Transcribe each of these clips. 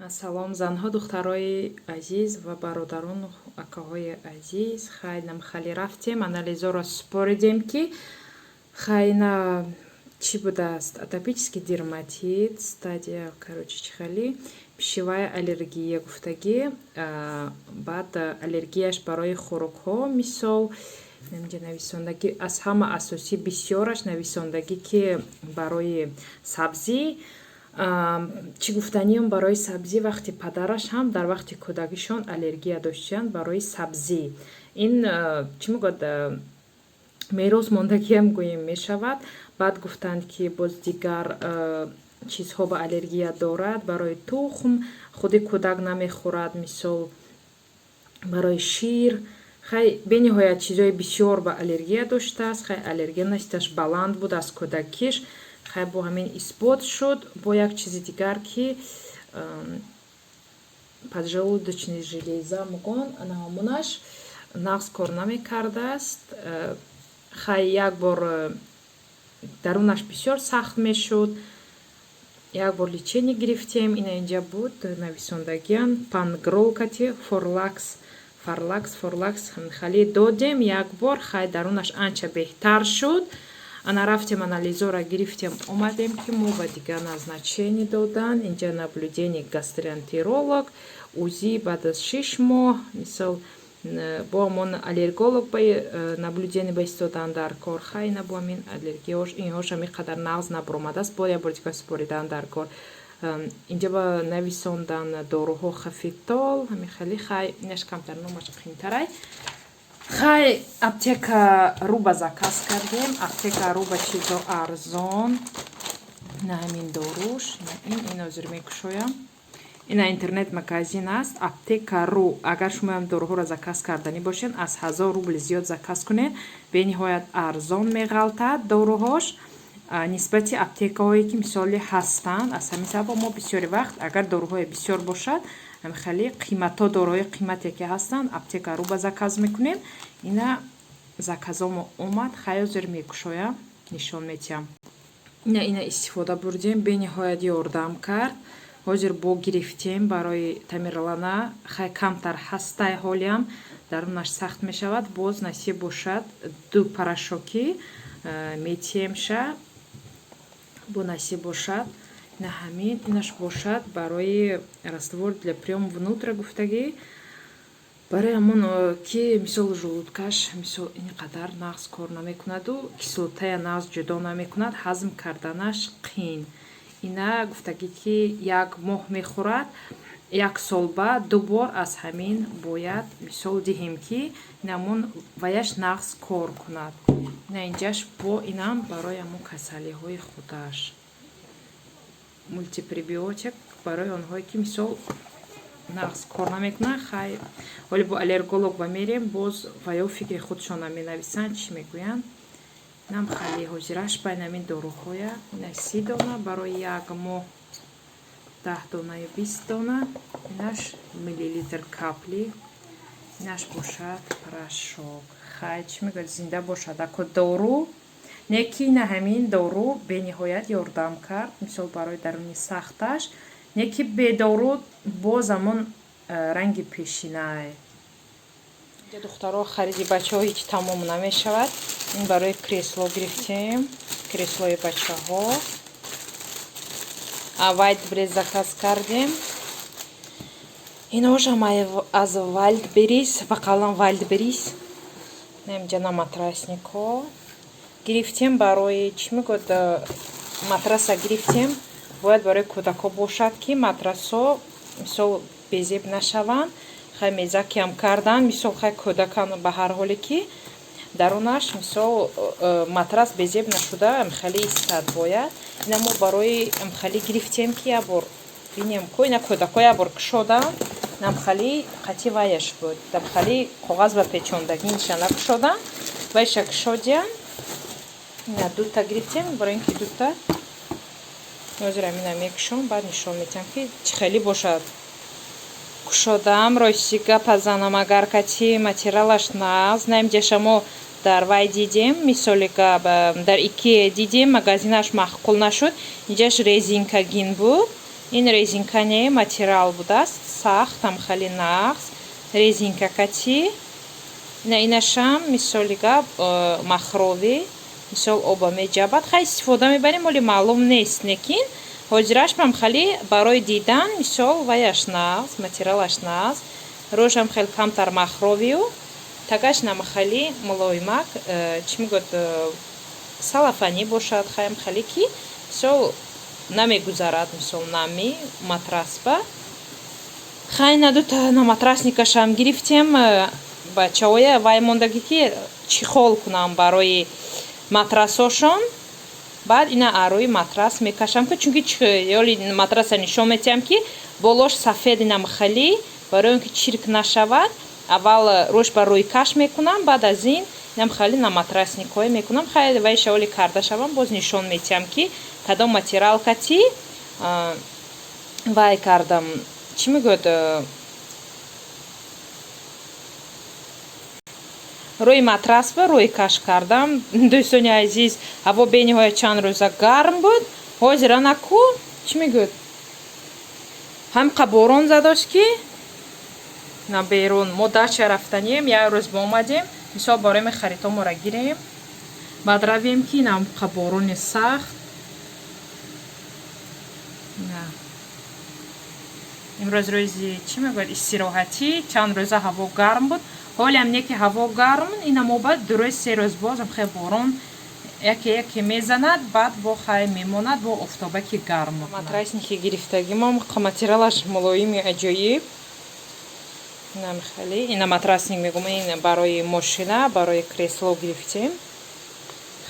Салом, занҳо, духтарои азиз ва бародарону акаҳои азиз. Хай, намхали рафтем, анализоро супоридем, ки хайна чӣ будааст: атопический дерматит, стадия, короче, чӣ хали пищевая аллергия гуфтагӣ. Баъд аллергияш барои хӯрокҳо, мисол, инҷа нависондагӣ, аз ҳама асосӣ бисёраш нависондагӣ, ки барои сабзӣ. Чӣ гуфтаниам барои сабзӣ? Вақти падараш ҳам дар вақти кӯдакишон аллергия доштанд барои сабзӣ. Ин чӣ мегӯяд, мерос мондагиам гӯем мешавад. Баъд гуфтанд, ки боз дигар чизҳо ба аллергия дорад: барои тухм худи кӯдак намехӯрад, мисол, барои шир. Хай, бениҳоят чизҳои бисёр ба аллергия доштааст. Хай, аллергенность аш баланд буд аз кӯдакиш. Хай, бо ҳамин исбот шуд. Бо як чизи дигар, ки поджелудочный железа мугон, ана ҳамонаш нағз кор намекардааст. Хай, як бор дарунаш бисёр сахт мешуд, як бор лечение гирифтем. Ина инҷа буд нависондагиан: пангрол кати форлакс, фарлакс, форлакс хали додем як бор. Хай, дарунаш анча беҳтар шуд. Ана рафтем, анализора гирифтем, омадем, ки мо ба дигар назначение додан. Инҷа наблюдение гастроэнтеролог, УЗИ баъд аз 6 моҳ, мисол, бо ҳамон аллерголог ба наблюдение ба истодан дар кор. Хай, ина бо ҳамин аллергияош, инҳош ҳам қадар нағз набаромадааст, бо як бори дигар супоридан дар кор. Инҷа ба нависондан доруҳо: Хофитол, ҳамин хели. Хай, инаш камтар номаш қиинтарай. Хай, аптека руба заказ кардем. Аптека руба чизо арзон. На ҳамин доруш, ин ҳозир мекушоям. Ина интернет магазин аст, аптека ру. Агар шумоам доруҳоро заказ карданӣ бошед, аз 1000 рубл зиёд заказ кунед, бениҳоят арзон меғалтад доруҳош нисбати аптекаҳое, ки мисоли ҳастанд. Аз ҳамин сабаб мо бисёри вақт, агар доруҳое бисёр бошад, хеле қиматҳо, доруҳои қимате ки ҳастанд, аптека руба заказ мекунем. Ина заказомо омад. Хай, ҳозир мекушоям, нишон метиҳам. Ина истифода бурдем, бениҳоят ёрдам кард. Ҳозир бо гирифтем барои Тамерлана. Хай, камтар ҳастай, ҳолиам дарунаш сахт мешавад. Боз насиб бошад, ду порошок и метиҳемша, бо насиб бошад. Ина ҳамин, инаш бошад барои раствор для приём внутрь гуфтагӣ, барои ҳамон ки, мисол, желудка ш, мисол, ин қадар нағз кор намекунаду кислотая нағз ҷудо намекунад, ҳазм карданаш қин. Ина гуфтагӣ, ки як моҳ мехӯрад, як сол ба ду бор аз ҳамин бояд, мисол, диҳем, ки инамон ваяш нағз кор кунад. Ина инҷаш бо инам барои ҳамон касалиҳои худаш, мультипребиотик, барои онҳое ки, мисол, нағз кор намекунанд. Хай, ҳоли бо аллерголог ба мерем, боз ваё фикри худшона менависанд, чӣ мегӯянд. Инам хали ҳозираш байна ҳамин доруҳоя. Ина 30 дона барои як моҳ, 10 донаю 20 дона. Инаш миллилитр капли, инаш бошад порошок. Хай, чӣ мегӯяд, зинда бошад ако дору. Не ки ина ҳамин дору бениҳоят ёрдам кард, мисол, барои даруни сахташ. Не ки бедору боз ҳамон ранги пешинае. Духтаро, хариди бачаҳо ҳеҷ тамом намешавад. Ин барои кресло гирифтем, креслои бачаҳо. Вайлдберриз заказ кардем. Иношам аз Вайлдберриз, ба қавлам Вайлдберриз. Инҷа на матрасник ҳо гирифтем, барои чӣ мегӯяд, матраса гирифтем. Бояд барои кӯдакҳо бошад, ки матрасҳо, мисол, безеб нашаванд. Хай, мезакиам кардан, мисол, хай, кӯдакан ба ҳар ҳоле ки дарунаш, мисол, матрас безеб нашуда хеле истад бояд. Ина мо барои хеле гирифтем, ки як бор бинем ко ина кӯдакҳо як бор кушоданд, намхали қати ваяш буд, намхали коғаз ба печондагӣ, иша накушоданд, вайша кушодиян. Ина дута гирифтем, барои ин ки дута. Ҳозир амина мекушом, баъд нишон медиҳам, ки чӣ хеле бошад. Кушодам, рости гапа занам, агар кати материалаш нағз наимҷаша мо дар вай дидем, мисоли гап, дар Икея дидем, магазинаш маъқул нашуд. Инҷаш резинкагин буд. Ин резинка не, материал будааст, сахт, ам хеле нағз, резинка кати. Ина инашам, мисоли гап, махровый, мисол, оба меҷабад. Хай, истифода мебарем, оли маълум нест, лекин ҳозираш мам хеле барои дидан, мисол, ваяш нағз, материалаш нағз, рӯшам хеле камтар махровый ю тагаш намахали мулоимак, чӣ мегӯяд, салафанӣ бошад. Хаям хеле ки, мисол, намегузарад, мисол, нами матрасба. Хай, на дута наматрасник ашам гирифтем. Бачаҳоя вай мондагӣ ки чехол кунам барои матрасошон. Баъд ина арӯи матрас мекашам, ки чунки ёли матраса нишон метиҳам, ки болош сафед намхали, барои он ки чирк нашавад, аввал рӯш ба рӯйкаш мекунам, баъд аз ин намхали наматрасник ҳое мекунам. Хай, вай шаволи карда шавам, боз нишон метиҳам, ки кадом материал кати вай кардам, чӣ мегӯяд, рӯи матрас ба рӯйкаш кардам. Дӯстони азиз, ҳаво бениҳоят чанд рӯза гарм буд. Ҳозир анаку, чӣ мегӯяд, ҳамқа борон задошт, ки на берун. Мо дача рафтанем, як рӯз боомадем, мисол, барои харидҳоморо гирем, баъд равем, ки намқа борони сахт. На имрӯз рӯзи, чӣ мегӯяд, истироҳатӣ. Чанд рӯза ҳаво гарм буд, ҳолиам не ки ҳаво гарм, ина мо баъд 2 рӯз, 3 рӯз бозам хел борон яке яке мезанад, баъд бо хай мемонад, бо офтобаки гарм. Матрасник и гирифтагимон материалаш мулоими аҷоиб, намхали. Ина матрасник мегӯм, ин барои мошина, барои кресло гирифтем.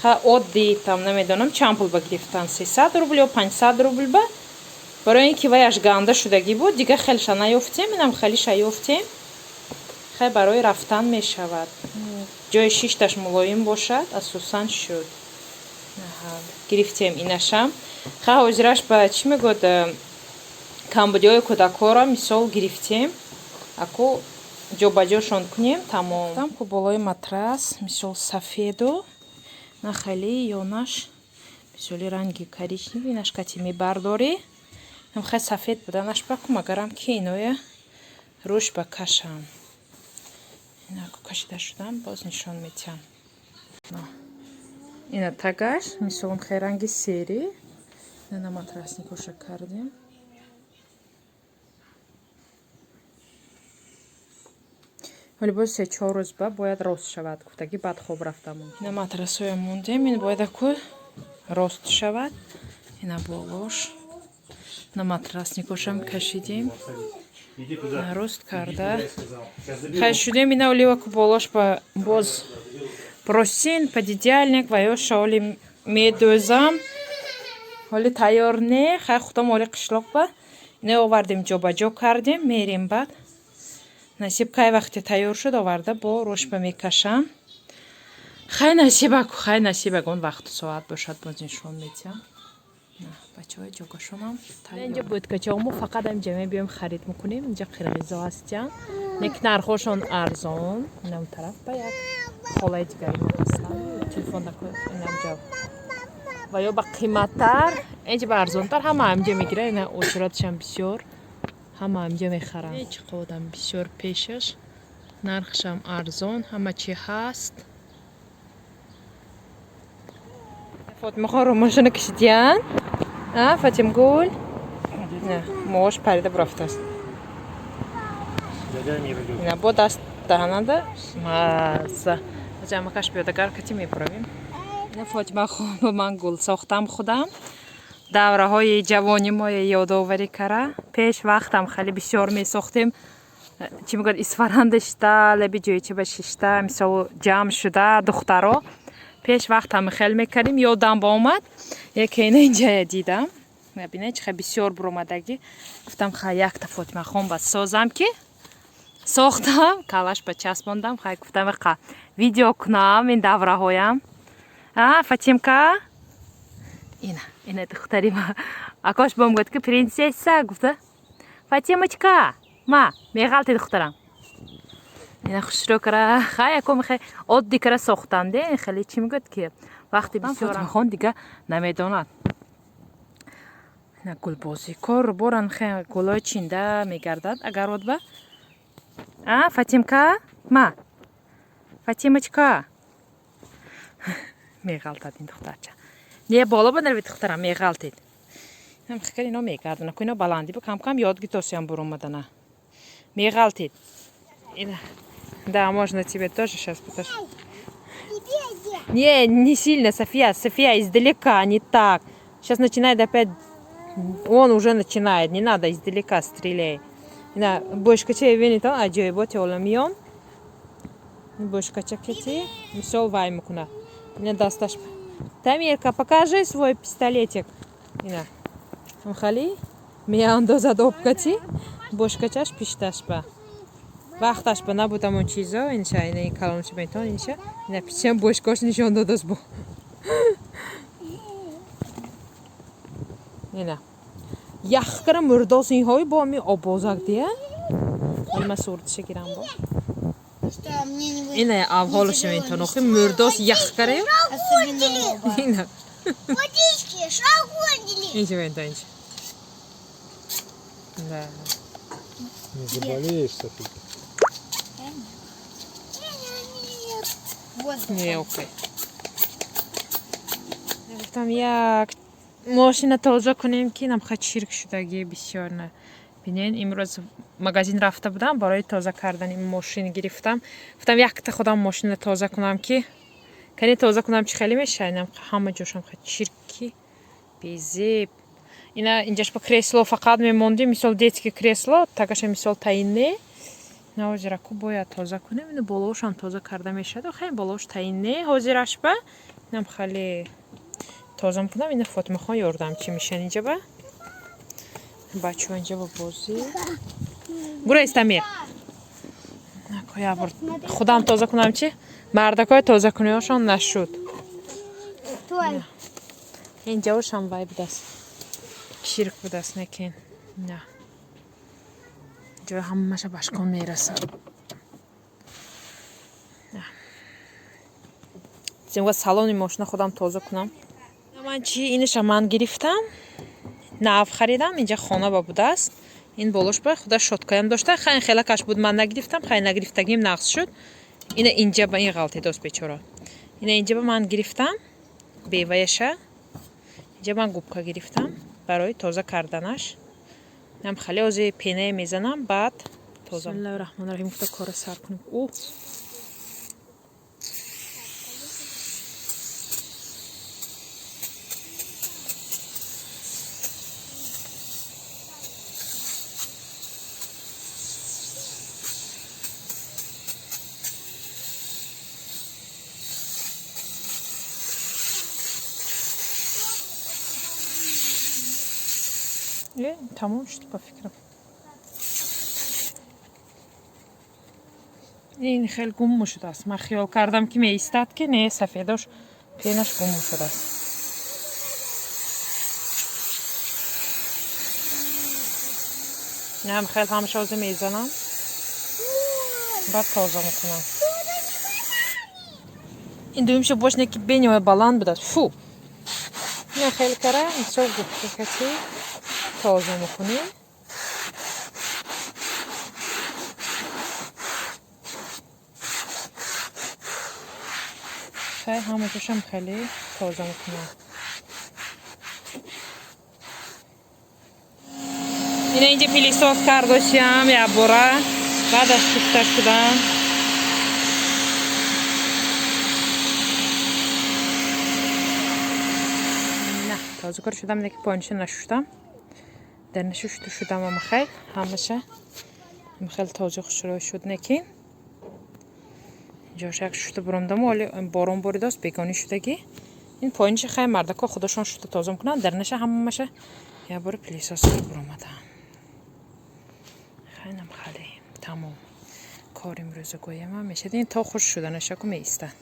Ха, оддӣ там намедонам чанд пул ба гирифтан, 300 рубл ё 500 рубл ба, барои ин ки ваяш ганда шудагӣ буд, дига хелша наёфтем, инам хелиша ёфтем. Хай, барои рафтан мешавад, ҷои шишташ мулоим бошад, асосан шуд. Гирифтем инашам. Ха, ҳозираш ба, чӣ мегӯяд, камбудиҳои кӯдакҳоро, мисол, гирифтем, аку ҷобаҷошон кунем, тамом. Ку болои матрас, мисол, сафеду на хеле ёнаш, мисоли, ранги коричневый инаш кати мебардорӣ. Хай, сафед буданаш баку, магарам ки иноя рӯш ба кашам. Инаку кашида шудам, боз нишон метиҳам. Ина тагаш, мисолам, хе ранги серый. Ина матрасник оша кардем. Ҳоли боз 3-4 рӯз ба бояд рост шавад, гуфтагӣ, баъд хоб рафтам. Ина матрасҳоя мондем, ин бояд аку рост шавад. Ина болош на матрасник ошам кашидем, рост карда. Хай, шудем. Ина оливаку болош ба боз простынь, пододеяльник ва ё шоли медӯзам, ҳоли тайёр не. Хай, худам оли қишлоқ ба ина овардем, ҷобаҷо кардем, мерем. Баъд насиб, кай вақте тайёр шуд, оварда бо рӯшба мекашам. Хай, насибаку, хай, насиб, ягон вақту соат бошад, боз нишон метиҳам. Бачаҳои ҷогашонам инҷа будкачаҳо. Мо фақат инҷа мебиёем, харид мекунем. Инҷа қирғизо ҳастиян, лекин нархҳошон арзон. Инам тараф ба як холаи дигари мо ҳастанд, телефон инамҷа ва ё ба қиматтар, инҷа ба арзонтар. Ҳама инҷа мегирад. Ина очередь шам бисёр, ҳама инҷа мехаранд. Чӣ қодам бисёр пешаш, нархшам арзон, ҳама чи ҳаст. Фотимахон румошона кашидиян. А Фатимгул мош парида бурафтааст. Ина бо даст даҳанада мазза. Ҷамакаш биёдагар кати мебуравем. Ина Фотимахон ба ман гул сохтам худам, давраҳои ҷавони моя ёдоварӣ кара. Пеш вақтам хеле бисёр месохтем, чӣ мегӯяд, исфаранда шита, лаби ҷойчаба шишта, мисол, ҷамъ шуда духтаро, пеш вақт ҳама хел мекардем. Ёдам ба омад, яке ина инҷая дидам, бина чӣ хел бисёр буромадагӣ. Гуфтам, хай, якта Фотимахон ба созам, ки сохтам, калаш ба часпондам. Хай, гуфтам, қа видео кунам ин давраҳоям. А Фатимка, ина, ина духтари ма, акош бом гуфт, ки принсесса гуфта. Фатимочка ма меғалти, духтарам, ина хушрӯ кара. Хай, яком хай оддӣ кара сохтам де, хеле, чӣ мегӯяд, ки вақти бисёр хон дига намедонад. На гулбозӣ кор боран гулои чинда мегардад огород ба. А, Фатимка? Ма. Фатимочка. Меғалтад ин духтарча. Не боло ба наравед духтарам, меғалтед. Ҳам хикар ино мегардана. Ку ино баландӣ ба кам-кам ёд гитосиям буромадана. Меғалтед. Да, можно тебе тоже сейчас потому. Не, не сильно, София. София, издалека, не так. Сейчас начинает опять. Он уже начинает. Не надо, издалека стреляй. Ина бошкача бинитон аҷоиботи оламиён. Бошкача кати мисол вай мекуна. Ина дасташ. Тамирка, покажи свой пистолетик. Ина. Хали меандозад обкати. Бошкачаш пишташ ба. Вақташ ба набуд ҳамон чизо. Инша ина ин калонча бинитон инша. Ина пичам бошкош нишон додааст бо. Ина. Ях кара мурдос инҳои бо ами обозак дия. Ман суратша гирам бо. Ина авҳолаша метон охи мурдос ях кара. Ина. Водички, шагонили. Инча метон инча. Да. Не заболеешь, Софи? Не, окей. Гуфтам як мошина тоза кунем ки намха чирк шудагӣ бисёр на. Бинен имрӯз магазин рафта будам барои тоза кардани мошин гирифтам. Гуфтам якта худам мошина тоза кунам ки кани тоза кунам чи хеле мешавад. Намха ҳама ҷошам чирки безеб. Ина инҷаш ба кресло фақат мемондем, мисол детский кресло, тагаша мисол таин не. На ҳозираку бояд тоза кунем. Ина болоошам тоза карда мешавад. Хай болоош таин не ҳозираш ба. Инам хеле тоза мекунам. Ина Фотимахон ёрдамчи мешан инҷа ба. Бачаҳо инҷа ба бозӣ. Гурез Тамир. Накоя бор худам тоза кунам чи? Мардакои тоза куниҳошон нашуд. Инҷаошам вай будаст. Чирк будаст некин. На. Ҷои ҳамаша башкон мерасад. Зимга салони мошина худам тоза кунам. Ман чи иниша ман гирифтам. Нав харидам, инҷа хона ба будааст. Ин болош ба худа шоткаям дошта. Хайн хелакаш буд, ман нагирифтам, хайн нагирифтагим нақс шуд. Ина инҷа ба ин ғалтидост бечора. Ина инҷа ба ман гирифтам беваяша. Инҷа ман губка гирифтам барои тоза карданаш. Нам хеле ози пенае мезанам, баъд тоза. Бисмиллаҳи раҳмони раҳим гуфта кора сар кунем. О! Тамом шуд ба фикрам. Ин хел гум шудааст. Ман хиёл кардам ки меистад ки не, сафедош пенаш гум шудааст. Нам хел ҳамаша ҳозир мезанам. Баъд тоза мекунам. Ин дуюмша бош не ки бениҳоят баланд будааст. Фу! Ин хел кара мисол губка кати тоза мекунем. Хай ҳама ҷошам хеле тоза мекунам. Ина инҷа пилисос кардошиам якбора баъд аз шушта шудан. На, тоза кор шудам, лекин поинша нашуштам. Дар нашушта шудам амахай ҳамаша хеле тоза хушрӯй шуд некин. Инҷош як шушта буромдаму оли борон боридост бегонӣ шудагӣ. Ин поинша хай мардако худашон шушта тоза мекунанд, дар наша ҳамаша як бора пилисос буромадам. Хайнам хеле тамом. Кор имрӯза гӯяма мешад. Ин то хуш шуданаша ку меистад.